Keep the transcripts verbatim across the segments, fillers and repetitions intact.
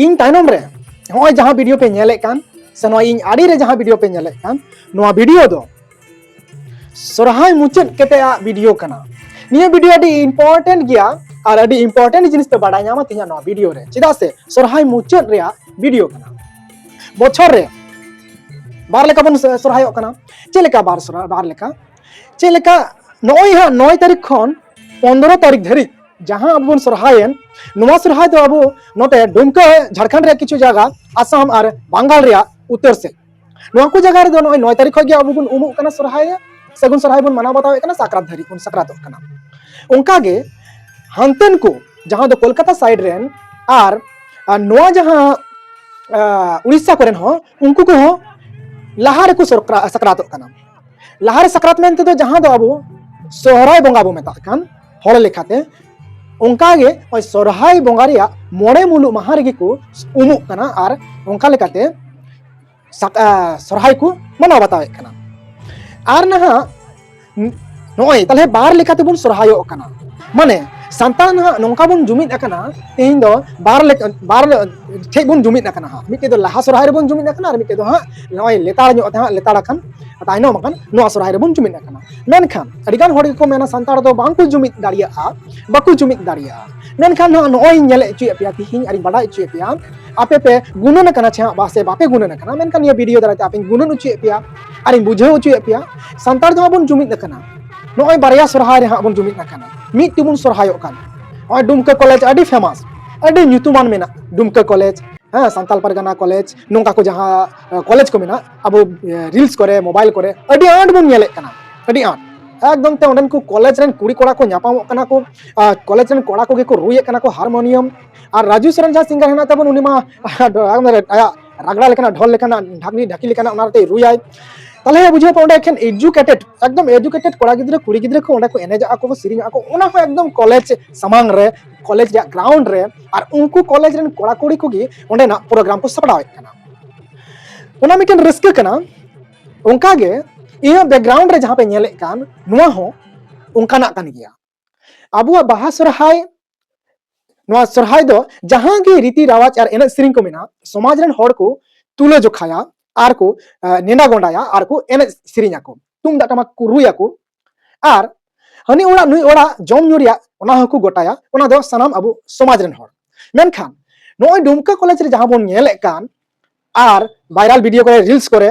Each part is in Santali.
ᱤᱧ ᱛᱟᱭᱱᱚᱢ ᱨᱮ ᱱᱚᱜᱼᱚᱭ ᱡᱟᱦᱟᱸ ᱵᱷᱤᱰᱤᱭᱳ ᱯᱮ ᱧᱮᱞᱮᱫ ᱠᱟᱱ, ᱥᱮ ᱱᱚᱣᱟ ᱤᱧ ᱟᱲᱮ ᱨᱮ ᱡᱟᱦᱟᱸ ᱵᱷᱤᱰᱤᱭᱳ ᱯᱮ ᱧᱮᱞᱮᱫ ᱠᱟᱱ, ᱱᱚᱣᱟ ᱵᱷᱤᱰᱤᱭᱳ ᱫᱚ ᱥᱚᱨᱦᱟᱭ ᱢᱩᱪᱟᱹᱫ ᱠᱟᱛᱮ ᱟᱜ ᱵᱷᱤᱰᱤᱭᱳ ᱠᱟᱱᱟ᱾ ᱱᱤᱭᱟᱹ ᱵᱷᱤᱰᱤᱭᱳ ᱟᱹᱰᱤ ᱤᱢᱯᱚᱨᱴᱮᱱᱴ ᱜᱮᱭᱟ, ᱟᱨ ᱟᱹᱰᱤ ᱤᱢᱯᱚᱨᱴᱮᱱᱴ ᱡᱤᱱᱤᱥ ᱯᱮ ᱵᱟᱰᱟᱭ ᱧᱟᱢᱟ ᱛᱮᱦᱮᱧᱟᱜ ᱱᱚᱣᱟ ᱵᱷᱤᱰᱤᱭᱳ ᱨᱮ, ᱪᱮᱫᱟᱜ ᱥᱮ ᱥᱚᱨᱦᱟᱭ ᱢᱩᱪᱟᱹᱫ ᱨᱮᱭᱟᱜ ᱵᱷᱤᱰᱤᱭᱳ ᱠᱟᱱᱟ᱾ ᱵᱚᱪᱷᱚᱨ ᱨᱮ ᱵᱟᱨ ᱞᱮᱠᱟ ᱵᱚᱱ ᱥᱚ-, ᱥᱚᱨᱦᱟᱭᱚᱜ ᱠᱟᱱᱟ᱾ ᱪᱮᱫ ᱞᱮᱠᱟ ᱵᱟᱨ ᱥᱚᱨᱦᱟᱭ, ᱵᱟᱨ ᱞᱮᱠᱟ? ᱪᱮᱫ ᱞᱮᱠᱟ ᱱᱚᱜᱼᱚᱭ ᱦᱟᱸᱜ ᱱᱚᱭ ᱛᱟᱹᱨᱤᱠᱷ ᱠᱷᱚᱱ ᱯᱚᱱᱫᱽᱨᱚ ᱛᱟᱹᱨᱤᱠᱷ ᱫᱷᱟᱹᱨᱤᱡ ᱡᱟᱦᱟᱸ ᱟᱵᱚ ᱵᱚᱱ ᱥᱚᱨᱦᱟᱭᱮᱱ, ᱱᱚᱣᱟ ᱥᱚᱨᱦᱟᱭ ᱫᱚ ᱟᱵᱚ ᱱᱚᱛᱮ ᱰᱩᱢᱠᱟᱹ, ᱡᱷᱟᱲᱠᱷᱚᱸᱰ ᱨᱮᱭᱟᱜ ᱠᱤᱪᱷᱩ ᱡᱟᱭᱜᱟ, ᱟᱥᱟᱢ ᱟᱨ ᱵᱟᱝᱜᱟᱞ ᱨᱮᱭᱟᱜ ᱩᱛᱛᱚᱨ ᱥᱮᱫ, ᱱᱚᱣᱟ ᱠᱚ ᱡᱟᱭᱜᱟ ᱨᱮᱫᱚ ᱱᱚᱜᱼᱚᱭ ᱱᱚᱭ ᱛᱟᱹᱨᱤᱠᱷ ᱠᱷᱚᱱ ᱜᱮ ᱟᱵᱚ ᱵᱚᱱ ᱩᱢᱩᱜ ᱠᱟᱱᱟ, ᱥᱚᱨᱦᱟᱭ, ᱥᱟᱹᱜᱩᱱ ᱥᱚᱨᱦᱟᱭ ᱵᱚᱱ ᱢᱟᱱᱟᱣ ᱵᱟᱛᱟᱣᱮᱫ ᱠᱟᱱᱟ, ᱥᱟᱠᱨᱟᱛ ᱫᱷᱟᱹᱨᱤᱡ ᱵᱚᱱ ᱥᱟᱠᱨᱟᱛᱚᱜ ᱠᱟᱱᱟ᱾ ᱚᱱᱠᱟ ᱜᱮ ᱦᱟᱱᱛᱮᱱ ᱠᱚ, ᱡᱟᱦᱟᱸ ᱫᱚ ᱠᱳᱞᱠᱟᱛᱟ ᱥᱟᱭᱤᱰ ᱨᱮᱱ ᱟᱨ, ᱟᱨ ᱱᱚᱣᱟ ᱡᱟᱦᱟᱸ, ᱟ, ᱩᱲᱤᱥᱥᱟ ᱠᱚᱨᱮᱱ ᱦᱚᱸ, ᱩᱱᱠᱩ ᱠᱚᱦᱚᱸ ᱞᱟᱦᱟ ᱨᱮᱠᱚ ᱥᱚᱨᱠᱨᱟ-, ᱥᱟᱠᱨᱟᱛᱚᱜ ᱠᱟᱱᱟ᱾ ᱞᱟᱦᱟ ᱨᱮ ᱥᱟᱠᱨᱟᱛ ᱢᱮᱱᱛᱮ ᱫᱚ ᱡᱟᱦᱟᱸ ᱫᱚ ᱟᱵᱚ ᱥᱚᱦᱨᱟᱭ ᱵᱚᱸᱜᱟ ᱵᱚ ᱢᱮᱛᱟᱜ ᱠᱟᱱ ᱦᱚᱲ ᱞᱮᱠᱟᱛᱮ, ᱚᱱᱠᱟ ᱜᱮ ᱱᱚᱜᱼᱚᱭ ᱥᱚᱨᱦᱟᱭ ᱵᱚᱸᱜᱟ ᱨᱮᱭᱟᱜ ᱢᱚᱬᱮ ᱢᱩᱞᱩᱜ ᱢᱟᱦᱟ ᱨᱮᱜᱮ ᱠᱚ ᱩᱢᱩᱜ ᱠᱟᱱᱟ ᱟᱨ ᱚᱱᱠᱟ ᱞᱮᱠᱟᱛᱮ ᱥᱟᱠ-, ᱟ, ᱥᱚᱨᱦᱟᱭ ᱠᱚ ᱢᱟᱱᱟᱣ ᱵᱟᱛᱟᱣᱮᱫ ᱠᱟᱱᱟ᱾ ᱟᱨ ᱱᱟᱦᱟᱜ ᱱᱚᱜᱼᱚᱭ ᱛᱟᱦᱞᱮ ᱵᱟᱨ ᱞᱮᱠᱟ ᱛᱮᱵᱚᱱ ᱥᱚᱨᱦᱟᱭᱚᱜ ᱠᱟᱱᱟ᱾ ᱢᱟᱱᱮ ᱥᱟᱱᱛᱟᱲ ᱱᱟᱦᱟᱜ ᱱᱚᱝᱠᱟ ᱵᱚᱱ ᱡᱩᱢᱤᱫ ᱟᱠᱟᱱᱟ, ᱛᱮᱦᱮᱧ ᱫᱚ ᱵᱟᱨ ᱞᱮᱠᱟ, ᱵᱟᱨ ᱴᱷᱮᱡ ᱵᱚᱱ ᱡᱩᱢᱤᱫ ᱟᱠᱟᱱᱟ ᱦᱟᱸᱜ᱾ ᱢᱤᱫᱴᱮᱡ ᱫᱚ ᱞᱟᱦᱟ ᱥᱚᱨᱦᱟᱭ ᱨᱮᱵᱚᱱ ᱡᱩᱢᱤᱫ ᱟᱠᱟᱱᱟ, ᱟᱨ ᱢᱤᱫᱴᱮᱡ ᱫᱚ ᱦᱟᱸᱜ ᱱᱚᱜᱼᱚᱭ ᱞᱮᱛᱟᱲ ᱧᱚᱜ ᱛᱮ ᱦᱟᱸᱜ, ᱞᱮᱛᱟᱲ ᱟᱠᱟᱱ, ᱛᱟᱭᱱᱚᱢ ᱟᱠᱟᱱ ᱱᱚᱣᱟ ᱥᱚᱨᱦᱟᱭ ᱨᱮᱵᱚᱱ ᱡᱩᱢᱤᱫ ᱟᱠᱟᱱᱟ᱾ ᱢᱮᱱᱠᱷᱟᱱ ᱟᱹᱰᱤᱜᱟᱱ ᱦᱚᱲ ᱜᱮᱠᱚ ᱢᱮᱱᱟ ᱥᱟᱱᱛᱟᱲ ᱫᱚ ᱵᱟᱝ ᱠᱚ ᱡᱩᱢᱤᱫ ᱫᱟᱲᱮᱭᱟᱜᱼᱟ, ᱵᱟᱠᱚ ᱡᱩᱢᱤᱫ ᱫᱟᱲᱮᱭᱟᱜᱼᱟ᱾ ᱢᱮᱱᱠᱷᱟᱱ ᱱᱚᱜᱼᱚᱭ ᱤᱧ ᱧᱮᱞ ᱦᱚᱪᱚᱭᱮᱫ ᱯᱮᱭᱟ, ᱛᱤᱦᱤᱧ ᱟᱨᱤᱧ ᱵᱟᱰᱟᱭ ᱦᱚᱪᱚᱭᱮᱫ ᱯᱮᱭᱟ, ᱟᱯᱮ ᱯᱮ ᱜᱩᱱᱟᱹᱱ ᱟᱠᱟᱱᱟ ᱪᱮ ᱦᱟᱸᱜ ᱵᱟ ᱥᱮ ᱵᱟᱯᱮ ᱜᱩᱱᱟᱹᱱ ᱟᱠᱟᱱᱟ, ᱢᱮᱱᱠᱷᱟᱱ ᱱᱤᱭᱟᱹ ᱵᱷᱤᱰᱤᱭᱳ ᱫᱟᱨᱟᱭ ᱛᱮ ᱟᱯᱮᱧ ᱜᱩᱱᱟᱹᱱ ᱦᱚᱪᱚᱭᱮᱫ ᱯᱮᱭᱟ ᱟᱨᱤᱧ ᱵᱩᱡᱷᱟᱹᱣ ᱦᱚᱪᱚᱭᱮᱫ ᱯᱮᱭᱟ, ᱥᱟᱱᱛᱟᱲ ᱫᱚ ᱦᱟᱸᱜ ᱵᱚᱱ ᱡᱩᱢᱤᱫ ᱟᱠᱟᱱᱟ᱾ ᱱᱚᱜᱼᱚᱭ ᱵᱟᱨᱭᱟ ᱥᱚᱨᱦᱟᱭ ᱨᱮ ᱦᱟᱸᱜ ᱵᱚᱱ ᱡᱩᱢᱤᱫ ᱟᱠᱟᱱᱟ, ᱢᱤᱫ ᱛᱮᱵᱚᱱ ᱥᱚᱨᱦᱟᱭᱚᱜ ᱠᱟᱱᱟ᱾ ᱱᱚᱜᱼᱚᱭ ᱰᱩᱢᱠᱟᱹ ᱠᱚᱞᱮᱡᱽ ᱟᱹᱰᱤ ᱯᱷᱮᱢᱟᱥ, ᱟᱹᱰᱤ ᱧᱩᱛᱩᱢᱟᱱ ᱢᱮᱱᱟᱜ ᱰᱩᱢᱠᱟᱹ ᱠᱚᱞᱮᱡᱽ, ᱦᱮᱸ, ᱥᱟᱱᱛᱟᱞ ᱯᱟᱨᱜᱟᱱᱟ ᱠᱚᱞᱮᱡᱽ, ᱱᱚᱝᱠᱟ ᱠᱚ ᱡᱟᱦᱟᱸ, ᱮ, ᱠᱚᱞᱮᱡᱽ ᱠᱚ ᱢᱮᱱᱟᱜ, ᱟᱵᱚ, ᱮ, ᱨᱤᱞᱥ ᱠᱚᱨᱮ, ᱢᱳᱵᱟᱭᱤᱞ ᱠᱚᱨᱮ ᱟᱹᱰᱤ ᱟᱸᱴ ᱵᱚᱱ ᱧᱮᱞᱮᱫ ᱠᱟᱱᱟ, ᱟᱹᱰᱤ ᱟᱸᱴ᱾ ᱮᱠᱫᱚᱢ ᱛᱮ ᱚᱸᱰᱮᱱ ᱠᱚ ᱠᱚᱞᱮᱡᱽ ᱨᱮᱱ ᱠᱩᱲᱤ ᱠᱚᱲᱟ ᱠᱚ ᱧᱟᱯᱟᱢᱚᱜ ᱠᱟᱱᱟ ᱠᱚ, ᱟᱨ ᱠᱚᱞᱮᱡᱽ ᱨᱮᱱ ᱠᱚᱲᱟ ᱠᱚᱜᱮ ᱠᱚ ᱨᱩᱭᱮᱫ ᱠᱟᱱᱟ ᱠᱚ ᱦᱟᱨᱢᱳᱱᱤᱭᱟᱢ᱾ ᱟᱨ ᱨᱟᱡᱩ ᱥᱚᱨᱮᱱ ᱡᱟᱦᱟᱸ ᱥᱤᱝᱜᱟᱨ ᱦᱮᱱᱟᱜ ᱛᱟᱵᱚᱱ, ᱩᱱᱤ ᱢᱟ ᱮᱠᱫᱚᱢ ᱟᱭᱟᱜ ᱨᱟᱜᱽᱲᱟ ᱞᱮᱠᱟᱱᱟᱜ, ᱰᱷᱚᱞ ᱞᱮᱠᱟᱱᱟᱜ, ᱰᱷᱟᱠᱱᱤ ᱰᱷᱟᱠᱤ ᱞᱮᱠᱟᱱᱟᱜ ᱚᱱᱟ ᱨᱮᱭ ᱨᱩᱭᱟᱭ᱾ ᱛᱟᱦᱞᱮ ᱵᱩᱡᱷᱟᱹᱣ ᱯᱮ, ᱚᱸᱰᱮ ᱮᱠᱷᱮᱱ ᱮᱡᱩᱠᱮᱴᱮᱰ, ᱮᱠᱫᱚᱢ ᱮᱡᱩᱠᱮᱴᱮᱰ ᱠᱚᱲᱟ ᱜᱤᱫᱽᱨᱟᱹ, ᱠᱩᱲᱤ ᱜᱤᱫᱽᱨᱟᱹ ᱠᱚ ᱚᱸᱰᱮ ᱠᱚ ᱮᱱᱮᱡᱚᱜᱼᱟ ᱠᱚ, ᱥᱮᱨᱮᱧᱚᱜ ᱟᱠᱚ, ᱚᱱᱟ ᱦᱚᱸ ᱮᱠᱫᱚᱢ ᱠᱚᱞᱮᱡᱽ ᱥᱟᱢᱟᱝ ᱨᱮ, ᱠᱚᱞᱮᱡᱽ ᱨᱮᱭᱟᱜ ᱜᱨᱟᱣᱩᱱᱰ ᱨᱮ᱾ ᱟᱨ ᱩᱱᱠᱩ ᱠᱚᱞᱮᱡᱽ ᱨᱮᱱ ᱠᱚᱲᱟ ᱠᱩᱲᱤ ᱠᱚᱜᱮ ᱚᱸᱰᱮᱱᱟᱜ ᱯᱨᱳᱜᱨᱟᱢ ᱠᱚ ᱥᱟᱯᱲᱟᱣᱮᱫ ᱠᱟᱱᱟ᱾ ᱚᱱᱟ ᱢᱤᱫᱴᱮᱱ ᱨᱟᱹᱥᱠᱟᱹ ᱠᱟᱱᱟ᱾ ᱚᱱᱠᱟᱜᱮ ᱤᱧᱟᱹᱜ ᱵᱮᱠᱜᱨᱟᱣᱩᱱᱰ ᱨᱮ ᱡᱟᱦᱟᱸ ᱯᱮ ᱧᱮᱞᱮᱫ ᱠᱟᱱ, ᱱᱚᱣᱟ ᱦᱚᱸ ᱚᱱᱠᱟᱱᱟᱜ ᱠᱟᱱ ᱜᱮᱭᱟ᱾ ᱟᱵᱚᱣᱟᱜ ᱵᱟᱦᱟ ᱥᱚᱨᱦᱟᱭ ᱱᱚᱣᱟ ᱥᱚᱨᱦᱟᱭ ᱫᱚ ᱡᱟᱦᱟᱸ ᱜᱮ ᱨᱤᱛᱤ ᱨᱟᱣᱟᱡᱽ ᱟᱨ ᱮᱱᱮᱡ ᱥᱮᱨᱮᱧ ᱠᱚ ᱢᱮᱱᱟᱜᱼᱟ, ᱥᱚᱢᱟᱡᱽ ᱨᱮᱱ ᱦᱚᱲ ᱠᱚ ᱛᱩᱞᱟᱹ ᱡᱚᱠᱷᱟᱭᱟ ᱟᱨ ᱠᱚ ᱱᱮᱰᱟ ᱜᱚᱸᱰᱟᱭᱟ ᱟᱨ ᱠᱚ ᱮᱱᱮᱡ ᱥᱮᱨᱮᱧ ᱟᱠᱚ, ᱛᱩᱢᱫᱟᱜ ᱴᱟᱢᱟᱠ ᱠᱚ ᱨᱩᱭᱟᱠᱚ᱾ ᱟᱨ ᱦᱟᱹᱱᱤ ᱚᱲᱟᱜ ᱱᱩᱭ ᱚᱲᱟᱜ ᱡᱚᱢ ᱧᱩ ᱨᱮᱭᱟᱜ ᱚᱱᱟ ᱦᱚᱸᱠᱚ ᱜᱚᱴᱟᱭᱟ᱾ ᱚᱱᱟ ᱫᱚ ᱥᱟᱱᱟᱢ ᱟᱵᱚ ᱥᱚᱢᱟᱡᱽ ᱨᱮᱱ ᱦᱚᱲ᱾ ᱢᱮᱱᱠᱷᱟᱱ ᱱᱚᱜᱼᱚᱭ ᱰᱩᱢᱠᱟ ᱠᱚᱞᱮᱡᱽ ᱨᱮ ᱡᱟᱦᱟᱸ ᱵᱚᱱ ᱧᱮᱞᱮᱫ ᱠᱟᱱ ᱟᱨ ᱵᱷᱟᱭᱨᱟᱞ ᱵᱷᱤᱰᱤᱭᱳ ᱠᱚᱨᱮ, ᱨᱤᱞᱥ ᱠᱚᱨᱮ,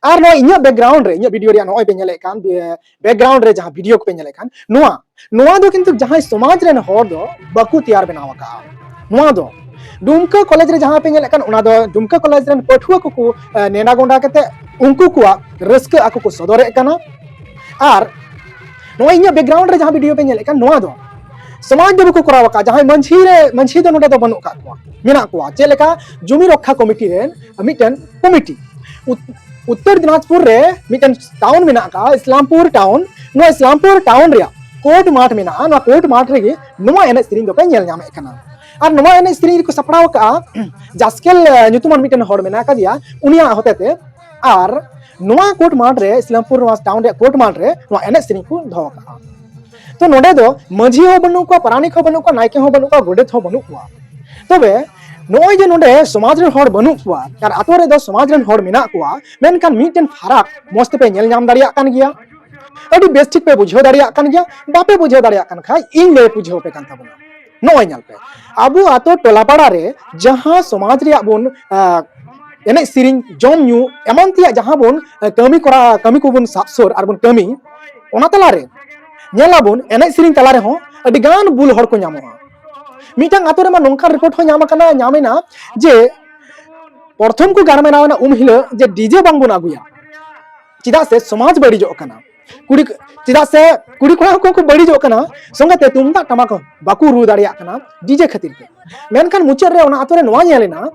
ᱟᱨ ᱱᱚᱣᱟ ᱤᱧᱟᱹᱜ ᱵᱮᱠᱜᱨᱟᱣᱩᱱᱰ ᱨᱮ, ᱤᱧᱟᱹᱜ ᱵᱷᱤᱰᱤᱭᱳ ᱨᱮᱭᱟᱜ ᱱᱚᱜᱼᱚᱭ ᱯᱮ ᱧᱮᱞᱮᱫ ᱠᱟᱱ ᱵᱮᱠᱜᱨᱟᱣᱩᱱᱰ ᱨᱮ ᱡᱟᱦᱟᱸ ᱵᱷᱤᱰᱤᱭᱳ ᱠᱚᱯᱮ ᱧᱮᱞᱮᱫ ᱠᱟᱱ, ᱱᱚᱣᱟ ᱱᱚᱣᱟ ᱫᱚ ᱠᱤᱱᱛᱩ ᱡᱟᱦᱟᱸᱭ ᱥᱚᱢᱟᱡᱽ ᱨᱮᱱ ᱦᱚᱲ ᱫᱚ ᱵᱟᱠᱚ ᱛᱮᱭᱟᱨ ᱵᱮᱱᱟᱣ ᱟᱠᱟᱫᱼᱟ᱾ ᱱᱚᱣᱟ ᱫᱚ ᱰᱩᱢᱠᱟ ᱠᱚᱞᱮᱡᱽ ᱨᱮ ᱡᱟᱦᱟᱸ ᱯᱮ ᱧᱮᱞᱮᱫ ᱠᱟᱱ, ᱚᱱᱟ ᱫᱚ ᱰᱩᱢᱠᱟ ᱠᱚᱞᱮᱡᱽ ᱨᱮᱱ ᱯᱟᱹᱴᱷᱩᱣᱟᱹ ᱠᱚᱠᱚ ᱱᱮᱰᱟ ᱜᱚᱸᱰᱟ ᱠᱟᱛᱮ ᱩᱱᱠᱩ ᱠᱚᱣᱟᱜ ᱨᱟᱹᱥᱠᱟᱹ ᱟᱠᱚ ᱠᱚ ᱥᱚᱫᱚᱨᱮᱫ ᱠᱟᱱᱟ᱾ ᱟᱨ ᱱᱚᱜᱼᱚᱭ ᱤᱧᱟᱹᱜ ᱵᱮᱠᱜᱨᱟᱣᱩᱱᱰ ᱨᱮ ᱡᱟᱦᱟᱸ ᱵᱷᱤᱰᱤᱭᱳ ᱯᱮ ᱧᱮᱞᱮᱫ ᱠᱟᱱ, ᱱᱚᱣᱟ ᱫᱚ ᱥᱚᱢᱟᱡᱽ ᱫᱚ ᱵᱟᱠᱚ ᱠᱚᱨᱟᱣ ᱟᱠᱟᱫ᱾ ᱡᱟᱦᱟᱸᱭ ᱢᱟᱹᱡᱷᱤ ᱨᱮ, ᱢᱟᱹᱡᱷᱤ ᱫᱚ ᱱᱚᱰᱮ ᱫᱚ ᱵᱟᱹᱱᱩᱜ ᱟᱠᱟᱫ ᱠᱚᱣᱟ, ᱢᱮᱱᱟᱜ ᱠᱚᱣᱟ ᱪᱮᱫ ᱞᱮᱠᱟ ᱡᱩᱢᱤ ᱨᱚᱠᱠᱷᱟ ᱠᱚᱢᱤᱴᱤ ᱨᱮᱱ ᱢᱤᱫᱴᱮᱱ ᱠᱚᱢᱤᱴᱤ᱾ ᱩᱛ-, ᱩᱛᱛᱚᱨ ᱫᱤᱱᱟᱡᱽᱯᱩᱨ ᱨᱮ ᱢᱤᱫᱴᱮᱱ ᱴᱟᱣᱩᱱ ᱢᱮᱱᱟᱜ ᱟᱠᱟᱫ, ᱤᱥᱞᱟᱢᱯᱩᱨ ᱴᱟᱣᱩᱱ᱾ ᱱᱚᱣᱟ ᱤᱥᱞᱟᱢᱯᱩᱨ ᱴᱟᱣᱩᱱ ᱨᱮᱭᱟᱜ ᱠᱳᱨᱴ ᱢᱟᱴᱷ ᱢᱮᱱᱟᱜᱼᱟ᱾ ᱱᱚᱣᱟ ᱠᱳᱨᱴ ᱢᱟᱴᱷ ᱨᱮᱜᱮ ᱱᱚᱣᱟ ᱮᱱᱮᱡ ᱥᱮᱨᱮᱧ ᱫᱚᱯᱮ ᱧᱮᱞ ᱧᱟᱢᱮᱫ ᱠᱟᱱᱟ᱾ ᱟᱨ ᱱᱚᱣᱟ ᱮᱱᱮᱡ ᱥᱮᱨᱮᱧ ᱨᱮᱠᱚ ᱥᱟᱯᱲᱟᱣ ᱟᱠᱟᱫᱼᱟ ᱡᱟᱥᱠᱮᱞ ᱧᱩᱛᱩᱢᱟᱱ ᱢᱤᱫᱴᱮᱱ ᱦᱚᱲ ᱢᱮᱱᱟᱜ ᱟᱠᱟᱫᱮᱭᱟ, ᱩᱱᱤᱭᱟᱜ ᱦᱚᱛᱮᱛᱮ᱾ ᱟᱨ ᱱᱚᱣᱟ ᱠᱳᱨᱴ ᱢᱟᱴᱷ ᱨᱮ, ᱤᱥᱞᱟᱢᱯᱩᱨ ᱱᱚᱣᱟ ᱴᱟᱣᱩᱱ ᱨᱮᱭᱟᱜ ᱠᱳᱨᱴ ᱢᱟᱴᱷ ᱨᱮ ᱱᱚᱣᱟ ᱮᱱᱮᱡ ᱥᱮᱨᱮᱧ ᱠᱚ ᱫᱚᱦᱚ ᱠᱟᱜᱼᱟ᱾ ᱛᱚ ᱱᱚᱰᱮ ᱫᱚ ᱢᱟᱹᱡᱷᱤ ᱦᱚᱸ ᱵᱟᱹᱱᱩᱜ ᱠᱚᱣᱟ, ᱯᱟᱨᱟᱱᱤᱠ ᱦᱚᱸ ᱵᱟᱹᱱᱩᱜ ᱠᱚᱣᱟ, ᱱᱟᱭᱠᱮ ᱦᱚᱸ ᱵᱟᱹᱱᱩᱜ ᱠᱚᱣᱟ, ᱜᱚᱰᱮᱛ ᱦᱚᱸ ᱵᱟᱹᱱᱩᱜ ᱠᱚᱣᱟ᱾ ᱛᱚᱵᱮ ᱱᱚᱜᱼᱚᱭ ᱡᱮ ᱱᱚᱰᱮ ᱥᱚᱢᱟᱡᱽ ᱨᱮᱱ ᱦᱚᱲ ᱵᱟᱹᱱᱩᱜ ᱠᱚᱣᱟ ᱟᱨ ᱟᱛᱳ ᱨᱮᱫᱚ ᱥᱚᱢᱟᱡᱽ ᱨᱮᱱ ᱦᱚᱲ ᱢᱮᱱᱟᱜ ᱠᱚᱣᱟ, ᱢᱮᱱᱠᱷᱟᱱ ᱢᱤᱫᱴᱮᱱ ᱯᱷᱟᱨᱟᱠ ᱢᱚᱡᱽ ᱛᱮᱯᱮ ᱧᱮᱞ ᱧᱟᱢ ᱫᱟᱲᱮᱭᱟᱜ ᱠᱟᱱ ᱜᱮᱭᱟ, ᱟᱹᱰᱤ ᱵᱮᱥ ᱴᱷᱤᱠ ᱯᱮ ᱵᱩᱡᱷᱟᱹᱣ ᱫᱟᱲᱮᱭᱟᱜ ᱠᱟᱱ ᱜᱮᱭᱟ᱾ ᱵᱟᱯᱮ ᱵᱩᱡᱷᱟᱹᱣ ᱫᱟᱲᱮᱭᱟᱜ ᱠᱟᱱ ᱠᱷᱟᱡ ᱤᱧ ᱞᱟᱹᱭ ᱵᱩᱡᱷᱟᱹᱣ ᱟᱯᱮ ᱠᱟᱱ ᱛᱟᱵᱚᱱᱟ᱾ ᱱᱚᱜᱼᱚᱭ ᱧᱮᱞ ᱯᱮ, ᱟᱵᱚ ᱟᱛᱳ ᱴᱚᱞᱟ ᱯᱟᱲᱟ ᱨᱮ ᱡᱟᱦᱟᱸ ᱥᱚᱢᱟᱡᱽ ᱨᱮᱭᱟᱜ ᱵᱚᱱ, ᱟᱸ, ᱮᱱᱮᱡ ᱥᱮᱨᱮᱧ, ᱡᱚᱢ ᱧᱩ, ᱮᱢᱟᱱ ᱛᱮᱭᱟᱜ ᱡᱟᱦᱟᱸ ᱵᱚᱱ, ᱟᱸ, ᱠᱟᱹᱢᱤ ᱠᱚᱨᱟ, ᱠᱟᱹᱢᱤ ᱠᱚᱵᱚᱱ ᱥᱟᱵ ᱥᱩᱨ ᱟᱨ ᱵᱚᱱ ᱠᱟᱹᱢᱤ, ᱚᱱᱟ ᱛᱟᱞᱟᱨᱮ ᱧᱮᱞᱟᱵᱚᱱ ᱮᱱᱮᱡ ᱥᱮᱨᱮᱧ ᱛᱟᱞᱟ ᱨᱮᱦᱚᱸ ᱟᱹᱰᱤ ᱜᱟᱱ ᱵᱩᱞ ᱦᱚᱲ ᱠᱚ ᱧᱟᱢᱚᱜᱼᱟ᱾ ᱢᱤᱫᱴᱟᱝ ᱟᱛᱳ ᱨᱮᱢᱟ ᱱᱚᱝᱠᱟᱱ ᱨᱤᱯᱳᱨᱴ ᱦᱚᱸ ᱧᱟᱢ ᱟᱠᱟᱱᱟ, ᱧᱟᱢ ᱮᱱᱟ ᱡᱮ ᱯᱨᱚᱛᱷᱚᱢ ᱠᱚ ᱜᱟᱨᱢᱮᱱᱟᱣ ᱮᱱᱟ ᱩᱢ ᱦᱤᱞᱳᱜ ᱡᱮ ᱰᱤᱡᱮ ᱵᱟᱝᱵᱚᱱ ᱟᱹᱜᱩᱭᱟ, ᱪᱮᱫᱟᱜ ᱥᱮ ᱥᱚᱢᱟᱡᱽ ᱵᱟᱹᱲᱤᱡᱚᱜ ᱠᱟᱱᱟ᱾ ᱠᱩᱲᱤ, ᱪᱮᱫᱟᱜ ᱥᱮ ᱠᱩᱲᱤ ᱠᱚᱲᱟ ᱦᱚᱸᱠᱚ ᱵᱟᱹᱲᱤᱡᱚᱜ ᱠᱟᱱᱟ, ᱥᱚᱸᱜᱮᱛᱮ ᱛᱩᱢᱫᱟᱜ ᱴᱟᱢᱟᱠ ᱦᱚᱸ ᱵᱟᱠᱚ ᱨᱩ ᱫᱟᱲᱮᱭᱟᱜ ᱠᱟᱱᱟ ᱰᱤᱡᱮ ᱠᱷᱟᱹᱛᱤᱨ ᱛᱮ᱾ ᱢᱮᱱᱠᱷᱟᱱ ᱢᱩᱪᱟᱹᱫ ᱨᱮ ᱚᱱᱟ ᱟᱛᱳ ᱨᱮ ᱱᱚᱣᱟ ᱧᱮᱞ ᱮᱱᱟ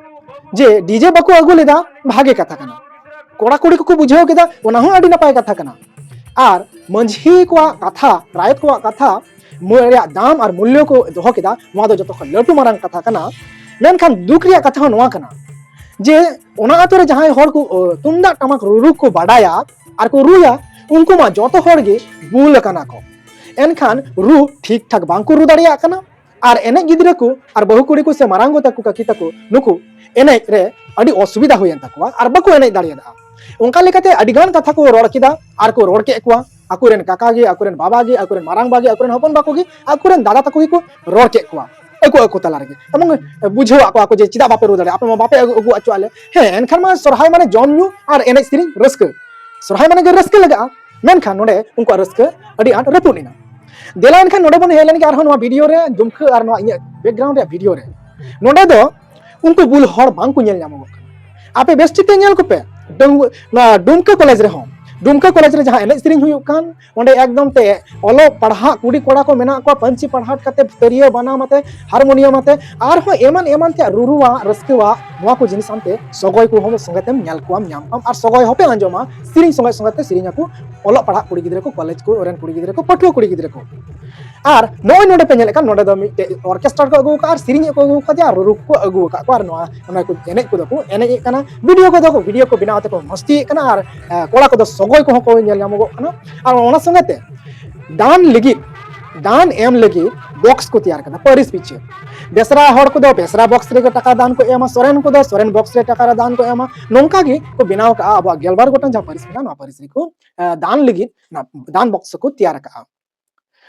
ᱡᱮ ᱰᱤᱡᱮ ᱵᱟᱠᱚ ᱟᱹᱜᱩ ᱞᱮᱫᱟ, ᱵᱷᱟᱜᱮ ᱠᱟᱛᱷᱟ ᱠᱟᱱᱟ, ᱠᱚᱲᱟ ᱠᱩᱲᱤ ᱠᱚᱠᱚ ᱵᱩᱡᱷᱟᱹᱣ ᱠᱮᱫᱟ, ᱚᱱᱟ ᱦᱚᱸ ᱟᱹᱰᱤ ᱱᱟᱯᱟᱭ ᱠᱟᱛᱷᱟ ᱠᱟᱱᱟ᱾ ᱟᱨ ᱢᱟᱹᱡᱷᱤ ᱠᱚᱣᱟᱜ ᱠᱟᱛᱷᱟ, ᱨᱟᱭᱚᱛ ᱠᱚᱣᱟᱜ ᱠᱟᱛᱷᱟ ᱢᱟᱹ-, ᱨᱮᱭᱟᱜ ᱫᱟᱢ ᱟᱨ ᱢᱩᱞᱞᱚ ᱠᱚ ᱫᱚᱦᱚ ᱠᱮᱫᱟ, ᱱᱚᱣᱟ ᱫᱚ ᱡᱚᱛᱚ ᱠᱷᱚᱱ ᱞᱟᱹᱴᱩ ᱢᱟᱨᱟᱝ ᱠᱟᱛᱷᱟ ᱠᱟᱱᱟ᱾ ᱢᱮᱱᱠᱷᱟᱱ ᱫᱩᱠ ᱨᱮᱭᱟᱜ ᱠᱟᱛᱷᱟ ᱦᱚᱸ ᱱᱚᱣᱟ ᱠᱟᱱᱟ ᱡᱮ ᱚᱱᱟ ᱟᱛᱳ ᱨᱮ ᱡᱟᱦᱟᱸᱭ ᱦᱚᱲ ᱠᱚ, ᱚ, ᱛᱩᱢᱫᱟᱜ ᱴᱟᱢᱟᱠ ᱨᱩᱨᱩ ᱠᱚ ᱵᱟᱰᱟᱭᱟ ᱟᱨ ᱠᱚ ᱨᱩᱭᱟ, ᱩᱱᱠᱩ ᱢᱟ ᱡᱚᱛᱚ ᱦᱚᱲ ᱜᱮ ᱵᱩᱞ ᱟᱠᱟᱱᱟ ᱠᱚ᱾ ᱮᱱᱠᱷᱟᱱ ᱨᱩ ᱴᱷᱤᱠ ᱴᱷᱟᱠ ᱵᱟᱝ ᱠᱚ ᱨᱩ ᱫᱟᱲᱮᱭᱟᱜ ᱠᱟᱱᱟ᱾ ᱟᱨ ᱮᱱᱮᱡ ᱜᱤᱫᱽᱨᱟᱹ ᱠᱚ ᱟᱨ ᱵᱟᱹᱦᱩ ᱠᱩᱲᱤ ᱠᱚ ᱥᱮ ᱢᱟᱨᱟᱝ ᱜᱚ ᱛᱟᱠᱚ, ᱠᱟᱠᱤ ᱛᱟᱠᱚ, ᱱᱩᱠᱩ ᱮᱱᱮᱡ ᱨᱮ ᱟᱹᱰᱤ ᱚᱥᱩᱵᱤᱫᱷᱟ ᱦᱩᱭᱮᱱ ᱛᱟᱠᱚᱣᱟ ᱟᱨ ᱵᱟᱠᱚ ᱮᱱᱮᱡ ᱫᱟᱲᱮᱭᱟᱫᱟ᱾ ᱚᱱᱠᱟ ᱞᱮᱠᱟᱛᱮ ᱟᱹᱰᱤ ᱜᱟᱱ ᱠᱟᱛᱷᱟ ᱠᱚ ᱨᱚᱲ ᱠᱮᱫᱟ ᱟᱨ ᱠᱚ ᱨᱚᱲ ᱠᱮᱫ ᱠᱚᱣᱟ, ᱟᱠᱚᱨᱮᱱ ᱠᱟᱠᱟ ᱜᱮ, ᱟᱠᱚᱨᱮᱱ ᱵᱟᱵᱟ ᱜᱮ, ᱟᱠᱚᱨᱮᱱ ᱢᱟᱨᱟᱝ ᱵᱟ ᱜᱮ, ᱟᱠᱚᱨᱮᱱ ᱦᱚᱯᱚᱱ ᱵᱟ ᱠᱚᱜᱮ, ᱟᱠᱚᱨᱮᱱ ᱫᱟᱫᱟ ᱛᱟᱠᱚ ᱜᱮᱠᱚ ᱨᱚᱲ ᱠᱮᱫ ᱠᱚᱣᱟ ᱟᱠᱚ ᱟᱠᱚ ᱛᱟᱞᱟ ᱨᱮᱜᱮ, ᱮᱵᱚᱝ ᱵᱩᱡᱷᱟᱹᱣᱟᱜ ᱠᱚᱣᱟ ᱠᱚ ᱡᱮ ᱪᱮᱫᱟᱜ ᱵᱟᱯᱮ ᱨᱩ ᱫᱟᱲᱮᱭᱟᱜᱼᱟ, ᱟᱯᱮ ᱢᱟ ᱵᱟᱯᱮ ᱟᱹᱜᱩ, ᱟᱹᱜᱩ ᱦᱚᱪᱚᱣᱟᱜ ᱞᱮ᱾ ᱦᱮᱸ, ᱮᱱᱠᱷᱟᱱ ᱢᱟ ᱥᱚᱨᱦᱟᱭ ᱢᱟᱱᱮ ᱡᱚᱢ ᱧᱩ ᱟᱨ ᱮᱱᱮᱡ ᱥᱮᱨᱮᱧ ᱨᱟᱹᱥᱠᱟᱹ, ᱥᱚᱨᱦᱟᱭ ᱢᱟᱱᱮ ᱜᱮ ᱨᱟᱹᱥᱠᱟᱹ ᱞᱟᱜᱟᱜᱼᱟ᱾ ᱢᱮᱱᱠᱷᱟᱱ ᱱᱚᱰᱮ ᱩᱱᱠᱩᱣᱟᱜ ᱨᱟᱹᱥᱠᱟᱹ ᱟᱹᱰᱤ ᱟᱸᱴ ᱨᱟᱹᱯᱩᱫ ᱮᱱᱟ᱾ ᱫᱮᱞᱟ ᱮᱱᱠᱷᱟᱱ ᱱᱚᱰᱮ ᱵᱚᱱ ᱦᱮᱡ ᱞᱮᱱ ᱜᱮ ᱟᱨᱦᱚᱸ ᱱᱚᱣᱟ ᱵᱷᱤᱰᱤᱭᱳ ᱨᱮ, ᱡᱩᱢᱠᱷᱟᱹ ᱟᱨ ᱱᱚᱣᱟ ᱤᱧᱟᱹᱜ ᱵᱮᱠᱜᱨᱟᱣᱩᱱᱰ ᱨᱮᱭᱟᱜ ᱵᱷᱤᱰᱤᱭᱳ ᱨᱮ᱾ ᱱᱚᱰᱮ ᱫᱚ ᱩᱱᱠᱩ ᱵᱩᱞ ᱦᱚᱲ ᱵᱟᱝ ᱠᱚ ᱧᱮᱞ ᱧᱟᱢᱚᱜᱚᱜ ᱠᱟᱱᱟ᱾ ᱟᱯᱮ ᱵᱮᱥ ᱴᱷᱤᱠ ᱛᱮ ᱧᱮᱞ ᱠᱚᱯᱮ, ᱰᱩᱢ-, ᱱᱚᱣᱟ ᱰᱩᱢᱠᱟᱹ ᱠᱚᱞᱮᱡᱽ ᱨᱮᱦᱚᱸ, ᱰᱩᱢᱠᱟᱹ ᱠᱚᱞᱮᱡᱽ ᱨᱮ ᱡᱟᱦᱟᱸ ᱮᱱᱮᱡ ᱥᱮᱨᱮᱧ ᱦᱩᱭᱩᱜ ᱠᱟᱱ, ᱚᱸᱰᱮ ᱮᱠᱫᱚᱢ ᱛᱮ ᱚᱞᱚᱜ ᱯᱟᱲᱦᱟᱜ ᱠᱩᱲᱤ ᱠᱚᱲᱟ ᱠᱚ ᱢᱮᱱᱟᱜ ᱠᱚᱣᱟ, ᱯᱟᱹᱧᱪᱤ ᱯᱟᱲᱦᱟᱴ ᱠᱟᱛᱮ, ᱛᱤᱨᱭᱳ ᱵᱟᱱᱟᱢ ᱟᱛᱮ, ᱦᱟᱨᱢᱳᱱᱤᱭᱟᱢ ᱟᱛᱮ, ᱟᱨᱦᱚᱸ ᱮᱢᱟᱱ ᱮᱢᱟᱱ ᱛᱮᱭᱟᱜ ᱨᱩᱨᱩᱣᱟᱜ, ᱨᱟᱹᱥᱠᱟᱹᱣᱟᱜ, ᱱᱚᱣᱟ ᱠᱚ ᱡᱤᱱᱤᱥ ᱟᱱᱛᱮ ᱥᱚᱜᱚᱭ ᱠᱚᱦᱚᱸ ᱥᱚᱸᱜᱮ ᱛᱮᱢ ᱧᱮᱞ ᱠᱚᱣᱟᱢ, ᱧᱟᱢ ᱠᱚᱣᱟᱢ, ᱟᱨ ᱥᱚᱜᱚᱭ ᱦᱚᱸᱯᱮ ᱟᱸᱡᱚᱢᱟ, ᱥᱮᱨᱮᱧ ᱥᱚᱸᱜᱮ ᱥᱚᱸᱜᱮ ᱛᱮ ᱥᱮᱨᱮᱧ ᱟᱠᱚ ᱚᱞᱚᱜ ᱯᱟᱲᱦᱟᱜ ᱠᱩᱲᱤ ᱜᱤᱫᱽᱨᱟᱹ ᱠᱚ, ᱠᱚᱞᱮᱡᱽ ᱠᱚ ᱨᱮᱱ ᱠᱩᱲᱤ ᱜᱤᱫᱽᱨᱟᱹ ᱠᱚ, ᱯᱟᱹᱴᱷᱩᱣᱟᱹ ᱠᱩᱲᱤ ᱜᱤᱫᱽᱨᱟᱹ ᱠᱚ᱾ ᱟᱨ ᱱᱚᱜᱼᱚᱭ ᱱᱚᱰᱮ ᱯᱮ ᱧᱮᱞᱮᱫ ᱠᱟᱱ, ᱱᱚᱰᱮ ᱫᱚ ᱢᱤᱫᱴᱮᱡ ᱚᱨᱠᱮᱥᱴᱨᱟ ᱠᱚ ᱟᱹᱜᱩ ᱟᱠᱟᱫᱼᱟ ᱟᱨ ᱥᱮᱨᱮᱧ ᱠᱚ ᱟᱹᱜᱩ ᱟᱠᱟᱫᱮᱭᱟ ᱟᱨ ᱨᱩᱨᱩ ᱠᱚ ᱟᱹᱜᱩ ᱟᱠᱟᱫ ᱠᱚᱣᱟ ᱟᱨ ᱱᱚᱣᱟ, ᱚᱱᱟ ᱠᱚ ᱮᱱᱮᱡ ᱠᱚᱫᱚ ᱠᱚ ᱮᱱᱮᱡ ᱮᱫ ᱠᱟᱱᱟ, ᱵᱷᱤᱰᱤᱭᱳ ᱠᱚᱫᱚ ᱠᱚ, ᱵᱷᱤᱰᱤᱭᱳ ᱠᱚ ᱵᱮᱱᱟᱣ ᱛᱮᱠᱚ ᱢᱚᱥᱛᱤᱭᱮᱫ ᱠᱟᱱᱟ ᱟᱨ, ᱮ, ᱠᱚᱲᱟ ᱠᱚᱫᱚ ᱥᱚᱜᱚᱭ ᱠᱚᱦᱚᱸ ᱠᱚ ᱧᱮᱞ ᱧᱟᱢᱚᱜᱚᱜ ᱠᱟᱱᱟ᱾ ᱟᱨ ᱚᱱᱟ ᱥᱚᱸᱜᱮ ᱛᱮ ᱫᱟᱱ ᱞᱟᱹᱜᱤᱫ, ᱫᱟᱱ ᱮᱢ ᱞᱟᱹᱜᱤᱫ ᱵᱚᱠᱥ ᱠᱚ ᱛᱮᱭᱟᱨ ᱠᱟᱫᱟ ᱯᱟᱹᱨᱤᱥ ᱯᱤᱪᱷᱟᱹ᱾ ᱵᱮᱥᱨᱟ ᱦᱚᱲ ᱠᱚᱫᱚ ᱵᱮᱥᱨᱟ ᱵᱚᱠᱥ ᱨᱮᱜᱮ ᱴᱟᱠᱟ ᱫᱟᱱ ᱠᱚ ᱮᱢᱟ, ᱥᱚᱨᱮᱱ ᱠᱚᱫᱚ ᱥᱚᱨᱮᱱ ᱵᱚᱠᱥ ᱨᱮ ᱴᱟᱠᱟ ᱨᱮ ᱫᱟᱱ ᱠᱚ ᱮᱢᱟ᱾ ᱱᱚᱝᱠᱟ ᱜᱮ ᱠᱚ ᱵᱮᱱᱟᱣ ᱠᱟᱜᱼᱟ ᱟᱵᱚᱣᱟᱜ ᱜᱮᱞᱵᱟᱨ ᱜᱚᱴᱟᱝ ᱡᱟᱦᱟᱸ ᱯᱟᱹᱨᱤᱥ ᱢᱮᱱᱟᱜᱼᱟ, ᱱᱚᱣᱟ ᱯᱟᱹᱨᱤᱥ ᱨᱮᱠᱚ, ᱮ, ᱫᱟᱱ ᱞᱟᱹᱜᱤᱫ ᱱᱚᱣᱟ ᱫᱟᱱ ᱵᱚᱠᱥ ᱠᱚ ᱛᱮᱭᱟᱨ ᱠᱟᱜᱼᱟ᱾